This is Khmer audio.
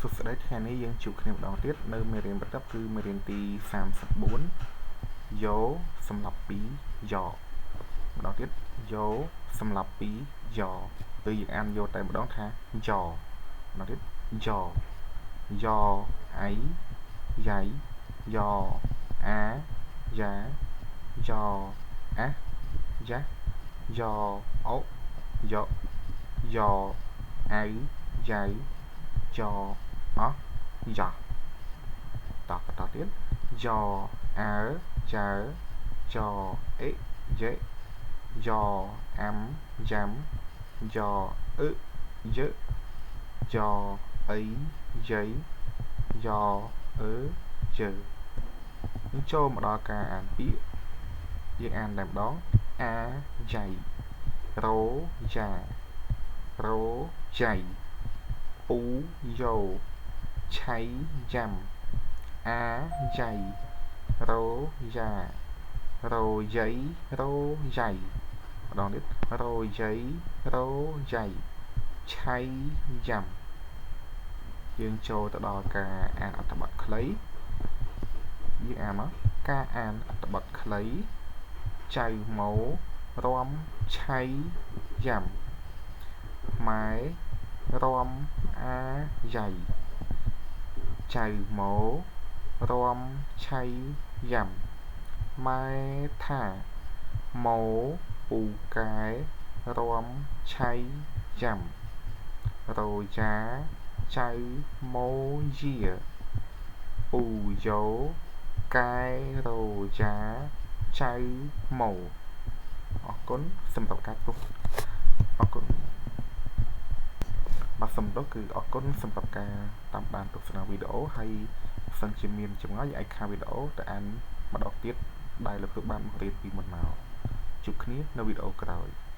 សួស្តីថ្ងៃនេះយើងជួបគ្នាម្ដងទៀតនៅមេរៀនបន្ទាប់គឺមេរៀនទី34យោសម្រាប់2យ៉ម្ដងទៀតយោសម្រាប់2យ៉គឺយើងអានយោតែម្ដងថាយ៉ម្ដងទៀតយ៉យ៉អៃយ៉ៃយ៉អាយ៉ាយ៉អាយ៉ាយ៉អូយ៉យ៉អៅយ៉ៅយ៉អស់យ៉ាតោះបន្តទៀតយ៉អើចើយ៉អេយេយ៉អាំយ៉ាំយ៉អឺយឺយ៉អីយៃយ៉អឺជើនឹងចូលមកដល់ការអានពាក្យយើងអានតែម្ដងអាយ៉ៃរ៉ូយ៉ារ៉ូយ៉ៃពូយោឆៃយ៉ាំអាយ៉ៃរ៉ូយ៉ារ៉ូយ៉ៃរ៉ូយ៉ៃម្ដងទៀតរ៉ូយ៉ៃរ៉ូយ៉ៃឆៃយ៉ាំយើងចូលទៅដល់ការអានអត្ថបទខ្លីយើងអានមកការអានអត្ថបទខ្លីចៅម៉ូរំឆៃយ៉ាំម៉ែរំអាយ៉ៃចៅម៉ូរំឆៃយ៉ាំម៉ែថាម៉ូពូកែរំឆៃយ៉ាំរ៉ូយ៉ាចៅម៉ូយាពូយោកែរ៉ូយ៉ាចៅម៉ូអរគុណសម្រាប់ការទស្សអរគុណបាទសំដៅគឺអរគុណសម្រាប់ការតាមដានទស្សនាវីដេអូហើយបើសិនជាមានចម្ងល់យើងអាចខាវីដេអូទៅអានម្ដងទៀតដែលលោកគ្រូបានបង្រៀនពីមុនមកជួបគ្នានៅវីដេអូក្រោយ។